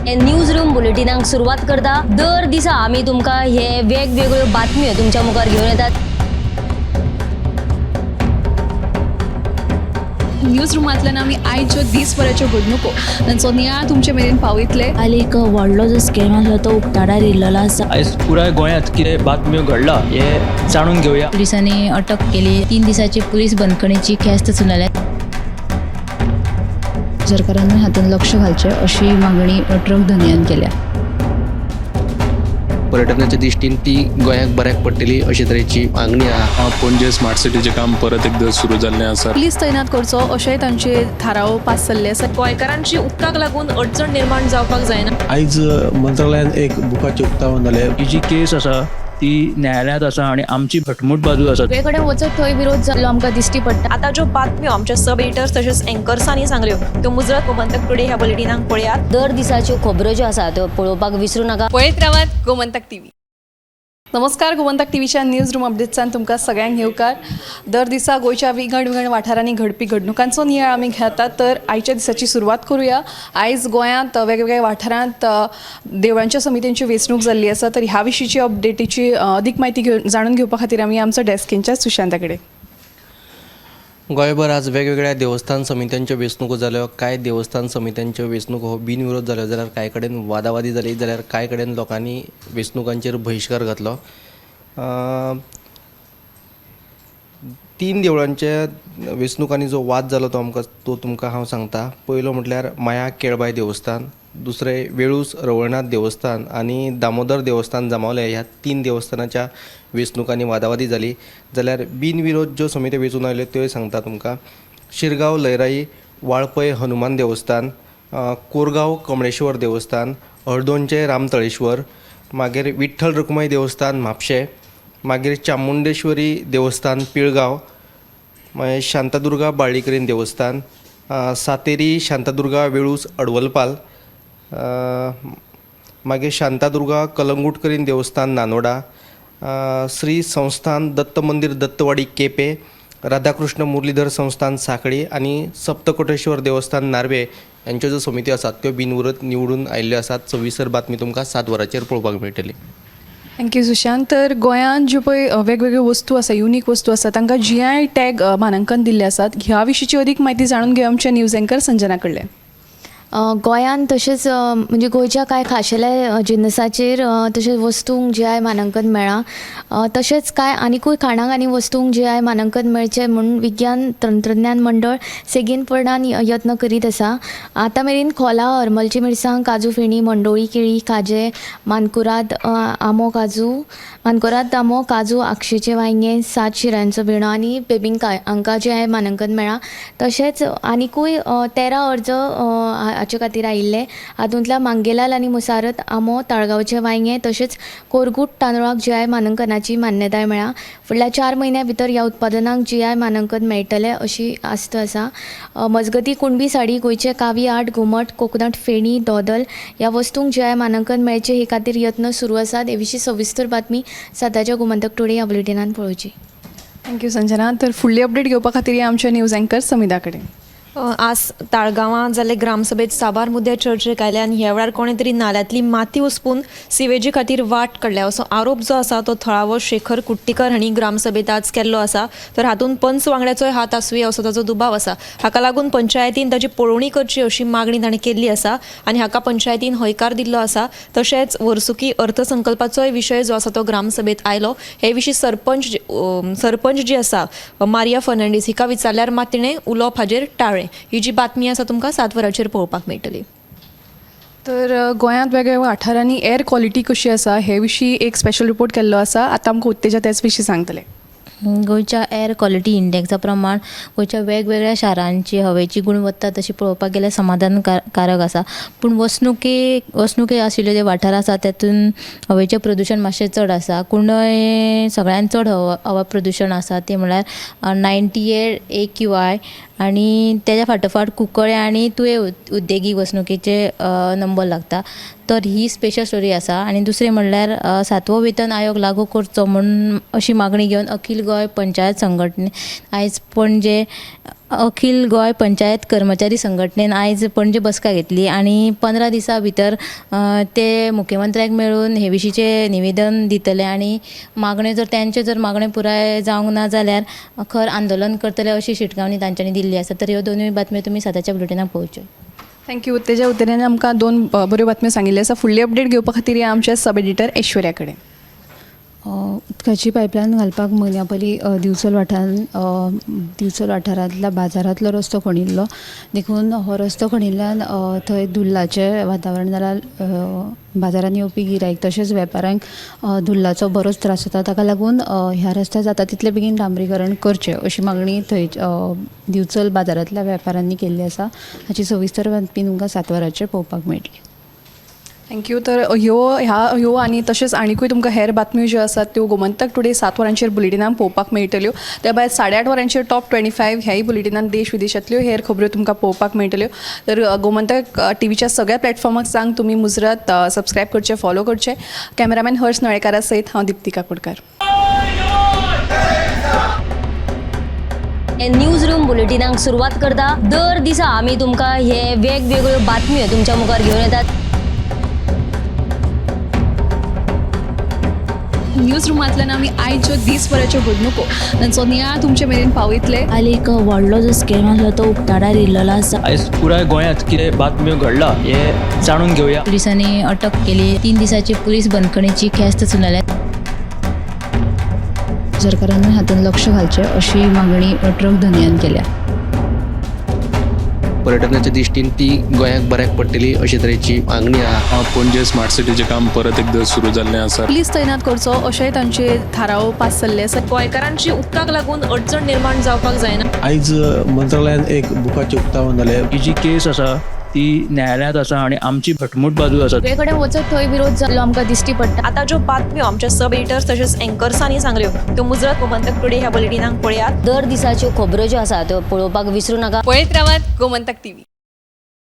News room बुलेटिनाक सुरवात करता. दर दिसा आमी तुमकां हे वेगवेगळ्यो बातम्यो तुमच्या मुखार घेवन येतात. न्यूज रुमांतल्यान आमी आयच्यो दीसभराच्यो घडणुको तांचो नियाळ तुमचे मेरेन पावयतले. काल एक व्हडलो जो स्कॅम आसलो तो उक्ताडार येयल्लो आसा. आयज पुराय गोंयांत कितें बातम्यो घडला हें जाणून घेवया. पुलिसांनी अटक केली. 3 दिसाची पुलीस बंदखणीची ख्यास्त सुनायल्या. सरकारान हातूंत लक्ष घालचें अशी मागणी ट्रक धनयान केल्या. पर्यटनाच्या दृश्टीन ती गोंयाक बऱ्याक पडटली अशे तरेची मागणी आहा. पणजे स्मार्ट सिटीचें काम परत एकदां सुरू जाल्लें आसा. पुलीस तैनात करचो अशेंय तांचे थाराव पास जाल्ले आसा. गोंयकारांची उदकाक लागून अडचण निर्माण जावपाक जायना. आयज मंत्रालयान एक बुकाचें उक्तावण जालें. ही जी केस आसा ती न्यायालयांत आसा आनी आमची घटमूट बाजू आसा. सगळे कडेन वचत थंय विरोध जाल्लो आमकां दिश्टी पडटा. आतां ज्यो बातम्यो आमच्या सब एडिटर्स तशेंच एंकर्सांनी सांगल्यो त्यो मुजरत गोमंतक टुडे ह्या बुलेटिनाक पळयात. दर दिसाच्यो खबरो ज्यो आसा त्यो पळोवपाक विसरूं नाका. पळयत रावात गोमंतक टीव्ही. नमस्कार, गोमंतक टीव्हीच्या न्यूज रूम अपडेट्सान तुमकां सगळ्यांक येवकार. दर दिसा गोंयच्या विंगड विंगड वाठारांनी घडपी घडणुकांचो नियाळ आमी घेतात. तर आयच्या दिसाची सुरवात करुया. आयज गोंयांत वेगवेगळ्या वाठारांत देवळांच्या समित्यांची वेंचणूक जाल्ली आसा. तर ह्या विशींची अपडेटीची अदीक म्हायती घेवन जाणून घेवपा खातीर आमी आमचो डेस्क इन्चार्ज सुशांता कडेन. गोंयभर आज वेगवेगळ्या देवस्थान समित्यांच्यो वेंचणुको जाल्यो. कांय देवस्थान समित्यांच्यो वेंचणुको हो बिनविरोध जाल्यो जाल्यार कांय कडेन वादावादी जाली, जाल्यार कांय कडेन लोकांनी वेंचणुकांचेर बहिश्कार घातलो. 3 देवळांच्या वेंचणुकांनी जो वाद जालो तो आमकां तो तुमकां हांव सांगता. पयलो म्हटल्यार माया केळबाय देवस्थान, दुसरें वेळूस रवळनाथ देवस्थान आनी दामोदर देवस्थान जांबावले. ह्या 3 देवस्थानाच्या वेंचणुकांनी वादावादी जाली. जाल्यार बिनविरोध ज्यो समित्यो वेंचून आयल्यो त्योय सांगता तुमकां. शिरगांव लयराई वाळपय हनुमान देवस्थान, कोरगांव कमळेश्वर देवस्थान, हळदोणचें रामतळेश्वर, मागीर विठ्ठल रुक्मय देवस्थान म्हापशें, मागीर चामुंडेश्वरी देवस्थान पिळगांव, मागीर शांतादुर्गा बाळ्ळीकरीन देवस्थान, सातेरी शांतादुर्गा वेळूस अडवलपाल, मागीर शांतादुर्गा कलंगूटकरीन देवस्थान नानोडा, श्री संस्थान दत्त मंदीर दत्तवाडी केपे, राधाकृष्ण मुरलीधर संस्थान सांखळी आनी सप्तकोटेश्वर देवस्थान नार्वे यांच्यो ज्यो समित्यो आसात त्यो बिनविरोध निवडून आयिल्ल्यो आसात. सविस्तर बातमी तुमकां 7 वरांचेर पळोवपाक मेळटली. Thank you Sushant. तर गोंयांत ज्यो पळय वेगवेगळ्यो वस्तू आसा, युनीक वस्तू आसा, तांकां जीआय टॅग मानांकन दिल्ले आसात. ह्या विशींची अदीक म्हायती जाणून घेवया आमच्या न्यूज एंकर संजना कडल्यान. गोंयांत तशेंच म्हणजे गोंयच्या कांय खाशेल्या जिनसाचेर तशेंच वस्तूंक जीआय मानांकन मेळ्ळां. तशेंच कांय आनिकूय खाणांक आनी वस्तूंक जीआय मानांकन मेळचें म्हूण विज्ञान तंत्रज्ञान मंडळ सेगीनपणान यत्न करीत आसा. आतां मेरेन खोला, हरमलची मिरसांग, काजू फेणी, मंडोळी केळी, खाजें, मानकुराद आंबो, काजू, मानकुराद आंबो, काजू, आक्षेचें वांयगें, 7 शिरांचो भेणो आनी बेबिंका हांकां जीआय मानांकन मेळ्ळां. तशेंच आनिकूय 13 अर्ज हाचे खातीर आयिल्ले. हातूंतल्या मांगेलाल आनी मुसारत आंबो, ताळगांवचें वांयगें तशेंच कोरगूट तांदळाक जीआय मानांकनाची मान्यताय मेळ्ळा. फुडल्या 4 म्हयन्यां भितर ह्या उत्पादनाक जीआय मानांकन मेळटलें अशी आस्त आसा. मजगतीं कुणबी साडी, गोंयचे कावी आर्ट, घुमट, कोकनट फेणी, दोदल ह्या वस्तूंक जीआय मानांकन मेळचें हे खातीर यत्न सुरू आसात. हे विशीं सविस्तर बातमी सद्याच्या गोमंतक टुडे ह्या बुलेटिनान पळोवची. Thank you Sanjana. तर फुडली अपडेट घेवपा खातीर या आमच्या न्यूज एंकर समिधा कडेन. आज ताळगांवां जाल्ले ग्रामसभेत साबार मुद्दे चर्चेक आयले आनी ह्या वेळार कोणें तरी नाल्यांतली माती उसपून सिवेजी खातीर वाट काडल्या असो आरोप जो आसा तो थळावो शेखर कुट्टीकर हांणी ग्रामसभेत आज केल्लो आसा. तर हातूंत पंच वांगड्याचोय हात आसुया असो ताचो दुबाव आसा. हाका लागून पंचायतीन ताची पळोवणी करची अशी मागणी ताणें केल्ली आसा आनी हाका पंचायतीन हयकार दिल्लो आसा. तशेंच वर्सुकी अर्थसंकल्पाचोय विशय जो आसा तो ग्रामसभेत आयलो. हे विशीं सरपंच जी आसा मारिया फर्नांडीस हिका विचारल्यार मात तिणें उलोवप हाजेर टाळ्ळें. ही जी बातमी आसा तुमकां 7 वरांचेर पळोवपाक मेळटली. तर गोंयांत वेगवेगळ्या वाठारांनी एअर क्वॉलिटी कशी आसा हे विशीं एक स्पेशल रिपोर्ट केल्लो आसा. आतां आमकां उत्तेजा तेच विशीं सांगतले. गोंयच्या एअर क्वॉलिटी इंडेक्सा प्रमाण गोंयच्या वेगवेगळ्या शारांची हवेची गुणवत्ता तशी पळोवपाक गेल्यार समाधानकारक आसा. पूण वसणुके आशिल्ले जे वाठार आसा तातूंत हवेचें प्रदुशण मातशें चड आसा. कुंडय सगळ्यांत चड हवा प्रदुशण आसा तें म्हळ्यार 98 AQI आनी तेज्या फाटोफाट कुंकळे आनी तुये उद्देगीक वसणुकेचे नंबर लागता. तर ही स्पेशल स्टोरी आसा. आनी दुसरें म्हणल्यार 7वो वेतन आयोग लागू करचो म्हूण अशी मागणी घेवन अखील गोंय पंचायत संघटने आयज पणजे अखिल गोंय पंचायत कर्मचारी संघटनेन आयज पणजे बसका घेतली आनी 15 दिसां भितर ते मुख्यमंत्र्याक मेळून हे विशींचें निवेदन दितले आनी मागण्यो जर तांच्यो जर मागण्यो पुराय जावंक ना जाल्यार खर आंदोलन करतले अशी शिटकावणी तांच्यांनी दिल्ली आसा. तर ह्यो दोनूय बातम्यो तुमी सदांच्या बुलेटिनाक पळोवच्यो. Thank you Utteja. उत्तेजान आमकां दोन बऱ्यो बातम्यो सांगिल्ल्यो आसा. फुडली अपडेट घेवपा खातीर या आमच्या सब एडिटर ऐश्वर्या कडेन. उदकाची पायपलायन घालपाक म्हयन्या पयलीं दिवचल वाठारांत दिवचल वाठारांतल्या बाजारांतलो रस्तो खणिल्लो, देखून हो रस्तो खणिल्ल्यान थंय धुल्लाचें वातावरण जाल्यार बाजारांत येवपी गिरायक तशेंच वेपाऱ्यांक धुल्लाचो बरोच त्रास जाता. ताका लागून ह्या रस्त्यार जाता तितले बेगीन डांबरीकरण करचें अशी मागणी थंय दिवचल बाजारांतल्या वेपाऱ्यांनी केल्ली आसा. हाची सविस्तर बातमी तुमकां 7 वरांचेर पळोवपाक मेळटली. Thank you. तर ह्यो ह्या ह्यो आनी तशेंच आनिकूय तुमकां हेर बातम्यो ज्यो आसात त्यो गोमंतक टुडे 7 वरांचेर बुलेटिनान पळोवपाक मेळटल्यो. त्या भायर 8:30 वरांचेर टॉप 25 ह्याय बुलेटिनान देश विदेशांतल्यो हेर खबऱ्यो तुमकां पळोवपाक मेळटल्यो. तर गोमंतक टीव्हीच्या सगळ्या प्लॅटफॉर्माक सांग तुमी मुजरत सबस्क्रायब करचें, फॉलो करचें. कॅमेरामॅन हर्ष नळेकारा सयत हांव दिप्ती काकोडकार. न्यूज रूम बुलेटिनाक सुरवात करता. दर दिसा आमी तुमकां हे वेगवेगळ्यो बातम्यो तुमच्या मुखार घेवन येतात. न्यूज रुमांतल्यान आमी आयज ज्यो दीसभराच्यो घडणुको तांचो नियाळ तुमचे मेरेन पावयतले. काल एक व्हडलो जो स्कॅम आसलो तो उक्ताडार येयल्लो आसा. आयज पुराय गोंयांत कितें बातम्यो घडला हें जाणून घेवया. पुलिसांनी अटक केली. 3 दिसाची पुलीस बंदखणीची ख्यास्त सुनायल्या. सरकारान हातूंत लक्ष घालचें अशी मागणी ट्रक धनयान केल्या. पर्यटनाच्या दृश्टीन ती गोंयाक बऱ्याक पडटली अशे तरेची मागणी आहा. पणजे स्मार्ट सिटीचें काम परत एकदां सुरू जाल्लें आसा. पुलीस तैनात करचो अशेंय तांचे थाराव पास जाल्ले आसा. गोंयकारांची उदकाक लागून अडचण निर्माण जावपाक जायना. आयज मंत्रालयान एक बुकाचें उक्तावण जालें. ही जी केस आसा ती न्यायालयांत आसा आनी आमची घटमूट बाजू आसा. सगळे कडेन वचत थंय विरोध जाल्लो आमकां दिश्टी पडटा. आतां ज्यो बातम्यो आमच्या सब एडिटर्स तशेंच एंकर्सांनी सांगल्यो त्यो मुजरत गोमंतक टुडे ह्या बुलेटिनाक पळयात. दर दिसाच्यो खबऱ्यो ज्यो आसा त्यो पळोवपाक विसरूं नाका. पळयत रावात गोमंतक टीव्ही.